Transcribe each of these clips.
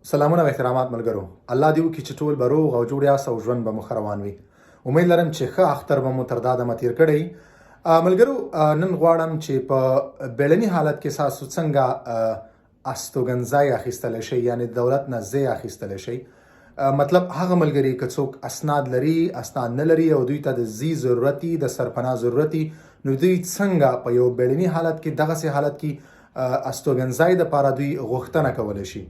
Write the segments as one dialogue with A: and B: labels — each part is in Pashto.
A: سلامونه او احترامات ملګرو، الله دې وکړي چې ټول به روغ او جوړ یاست او ژوند به مو ښه روان وي. امید لرم چې ښه اختر به مو تر دا دمه تیر کړی. ملګرو، نن غواړم چې په بیړني حالت کې تاسو څنګه استوګنځای اخیستلی شئ، یعنی د دولت نه ځای اخیستلی شئ. مطلب هغه ملګري که څوک اسناد لري، اسناد نه لري او دوی ته د ځي ضرورت، د سرپناه ضرورت، نو دوی څنګه په یو بیړني حالت کې، دغسې حالت کې استوګنځای د پاره دوی غوښتنه کولی شي.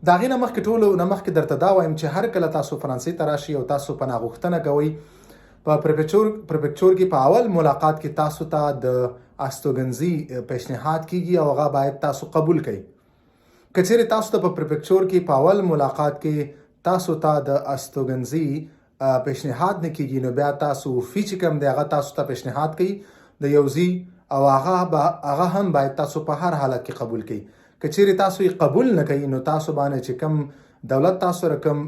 A: د هغې نه مخکې، ټولو نه مخکې درته دا وایم چې هر کله تاسو فرانسې ته راشئ او تاسو پناه غوښتنه کوئ، په préfecture کې په اول ملاقات کې تاسو ته د استوګنځي پیشنهاد کیږي او هغه باید تاسو قبول کړئ. که چیرې تاسو ته په préfecture کې په اول ملاقات کې تاسو ته د استوګنځي پیشنهاد نه کیږي، نو بیا تاسو OFII چې کوم دی، هغه تاسو ته پیشنهاد کوي د یو ځي او هغه هم باید تاسو په هر حالت کې قبول کړئ. که چیرې تاسو یې قبول نه کړئ، نو تاسو باندې چې کوم دولت تاسو سره کوم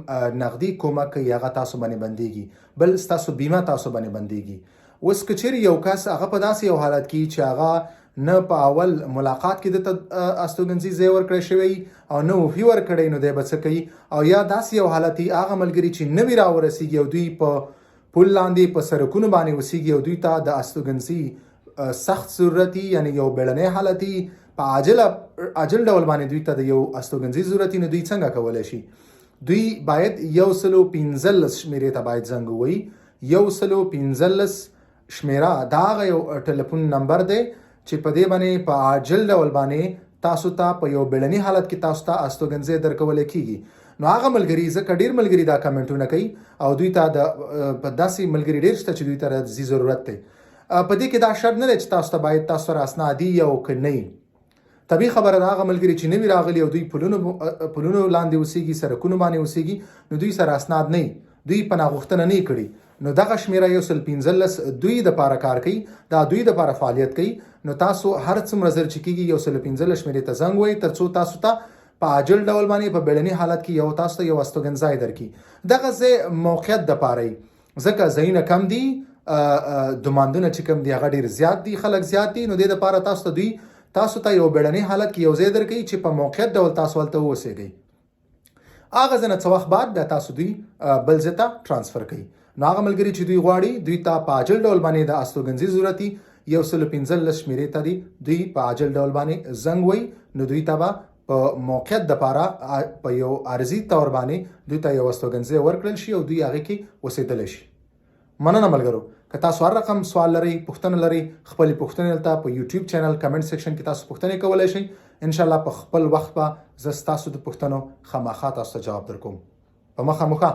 A: نقدي کومک کوي، هغه تاسو باندې بندیږي، بل ستاسو بیمه تاسو باندې بندیږي. اوس که چیرې یو کس هغه په داسې یو حالت کې چې هغه نه په اول ملاقات کې د استوګنځي ځای ورکړی شوی او نه OFII ورکړی، نو دی به څه کوي؟ او یا داسې یو حالت، هغه ملګري چې نوي راورسیږي او دوی په پل لاندې په سرکونو باندې اوسیږي او دوی ته د استوګنځي سخت ضرورت، یعنی یو بیړنی حالت، په عاجل ډول باندې دوی ته د یو استوګنځي ضرورت، نو دوی څنګه کولی شي؟ دوی باید 115 شمیرې ته باید زنګ ووهي. 115 شمیره دا هغه یو ټلیفون نمبر دی چې په دې باندې په عاجل ډول باندې تاسو ته په یو بیړني حالت کې تاسو ته استوګنځی درکول کیږي. نو هغه ملګري، ځکه ډیر ملګري دا کمنټونه کوي او دوی ته د په داسې ملګري ډیر شته چې دوی ته د ضرورت دی. په دې کې دا شرط نه دی چې تاسو ته باید تاسو سره اسناد او که نه. طبیعي خبره ده، هغه ملګري چې نوي راغلي او دوی پلونو لاندې اوسېږي، سرکونو باندې اوسېږي، نو دوی سره اسناد نه، دوی پناه غوښتنه نه کړي، نو دغه شمیره 115 دوی د پاره کار کوي، دا دوی د پاره فعالیت کوي. نو تاسو هر څومره زر چې کیږي 115 شمیرې ته زنګ وئ، ترڅو تاسو ته په عاجل ډول باندې په بیړني حالت کې یو تاسو ته یو استوګنځای درکړي. دغه ځای موقعیت د پاره، ځکه ځایونه کم دي، demande ونه چې کم دي هغه ډیر زیات دي، خلک زیات دي. نو دې لپاره تاسو ته دوی تاسو ته یو بیړني حالت کې یو ځای درکوي چې په موقعیت ډول تاسو هلته واوسېږئ. هغه ځای نه څه وخت بعد بیا تاسو دوی بل ځای ته transfer کوي. نو هغه ملګري چې دوی غواړي، دوی ته په عاجل ډول باندې د استوګنځي ضرورت، 115 شمیرې ته دي دوی په عاجل ډول باندې زنګ وي، نو دوی ته به په موقعیت د پاره په یو عارضي طور باندې دوی ته یو استوګنځی ورکړل شي او دوی هغه کې اوسېدلی شي. مننه ملګرو. که تاسو هر رقم سوال لرئ، پوښتنه لرئ، خپلې پوښتنې دلته په یوټیوب channel comment section کې تاسو پوښتنې کولی شئ. ان شاء الله په خپل وخت به زه ستاسو د پوښتنو خامخا تاسو ته جواب درکوم. په مخه مو ښه.